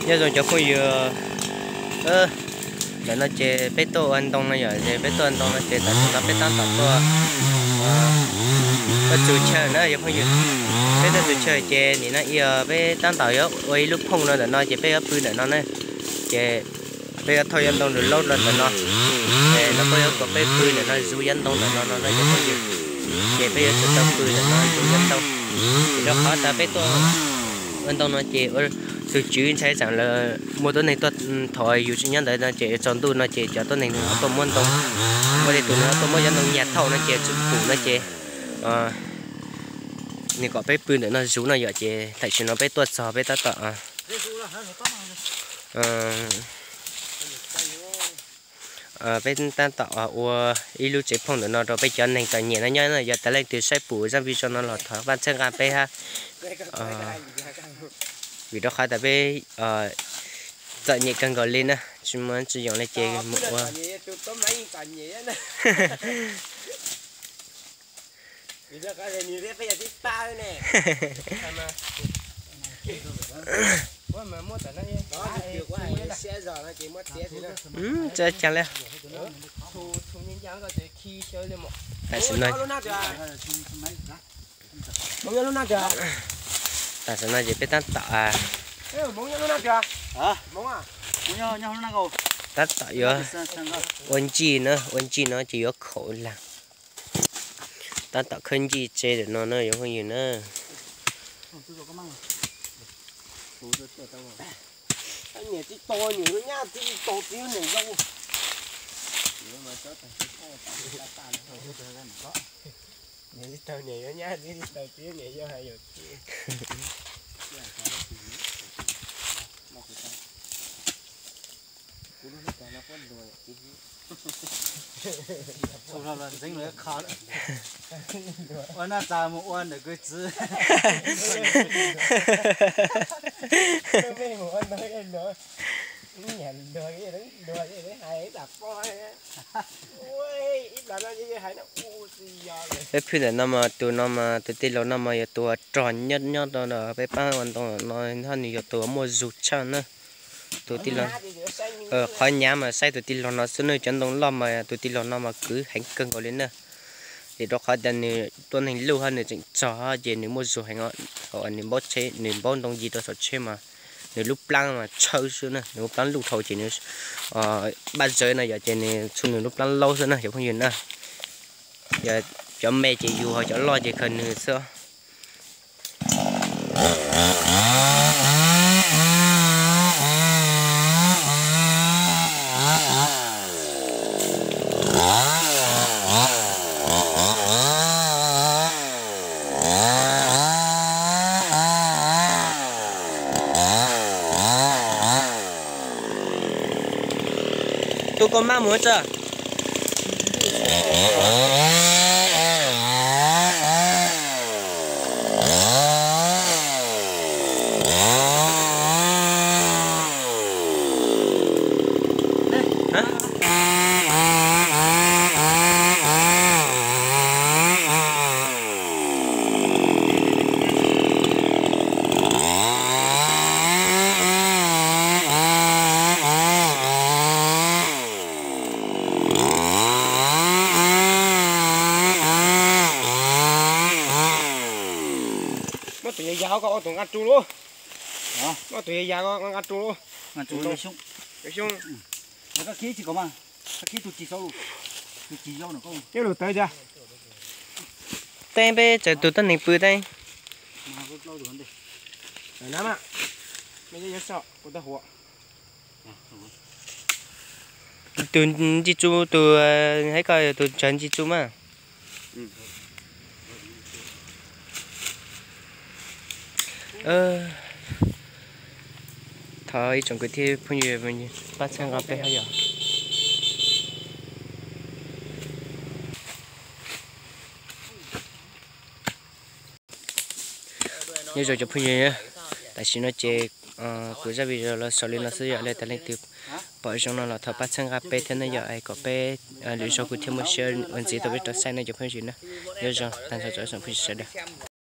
Nyob zoo cov phooj ywg, ntawm no ces peb tuaj ua ntoo no yom, ces peb tuaj ua ntoo no ces tam sim no peb tab tom tuaj, tuaj txug chaw na cov phooj ywg. Peb tuaj txug chaw ces nim no peb tab tom yuav ua ib lub phooj no ntawm no ces peb yuav pw ntawm no na. Ces peb yuav thauj cov ntoo nraum laub los ntawm no, ces no peb yuav kom peb pw ntawm no zuv cov ntoo ntawm no no cov phooj ywg. Ces peb yuav tsum tau pw ntawm no zuv cov ntoo. Ces rau qhov tas peb tuaj ua ntoo no ces ua tus tswv ntshai tsam lawv muaj tuab neeg tuaj, thaum yus tsis nyob ntawd no ces tsaus ntuj no ces cov tuab neeg nws ho tuaj muab ntoo, muaj tej tus nws ho tuaj muab cov ntoo nyas thauj no ces tsis pum no ces nws kom peb pw ntawm no zuv no yom. Ces tam sim no peb tuaj txog peb tab tom, peb tab tom ua ib lub tsev phooj ntawm no rau peb cov neeg txom nyem no nyob no. Yog tas leej twg saib pum zaj video no los thov pab txhawb nqa peb hab, vim rau qhov tas peb txom nyem kawg nkaus li na, tsis muaj tsis yoos li ces mus ua Txawj caag le. Tam sim no ces peb tab tom, tab tom yuav ua ntsij na, ua ntsij no ces yuav khaum lag. Tab tom khawb ntsij tsev ntawm no na cov phooj ywg na. Ua naj tsa mus ua ntawm kwv txiv. Peb pw ntawm no mas tus no mas tus tij laug no mas yog tus uas rog nyob nyob rau peb pab ua ntoo no, nws yog tus uas muaj zug tshaj na. Tus tij laug, qhov nyav mas saib tus tij laug no xwb na, cov ntoo loj mas tus tij laug no mas kwv heev kawg nkaus li na. Ces rau qhov tias nws tuab neeg luj hab nws tseem tsog ces nws muaj zug heev os. Thaum nws npaub tsheb, nws npaub ntoo yi rau saum tsheb mas nws lub plaab mas tshawb xwb na, nws lub plaab luj dhau ces nws pab zawv no yog ces nws txhua nws lub plaab laub xwb na cov phooj ywg na. Yog cov me ces yus, ho cov loj ces khaws nws xwb. Tub koj mab mus tso. Muab tus yav yav koj ua tus nqa ru lauj. Muab tus yav yav koj nqa ru lauj. Xyoob, koj khib tsis kom mas, koj khib tus tsis xaub, tus tsis yau no koj. Tej peb tsaws tus tuab neeg pw tej. Tus ntsij tsu, tus hais koj tus tsaws ntsij tsu mas. Thov ib tsoom kwv tij phooj ywg pab txhawb nqa peb hab yom. Nyob zoo cov phooj ywg, tam sim no ces kuv zaj video los xaus li no xwb yom. Yog tas leej twg pom zoo no los thov pab txhawb nqa peb thiab na yom, es kom peb lwm zaug kuv thiaj muaj siab ua ntxiv tau peb rov saib na cov phooj ywg na. Nyob zoo tag nrho cov phooj ywg sawv daws.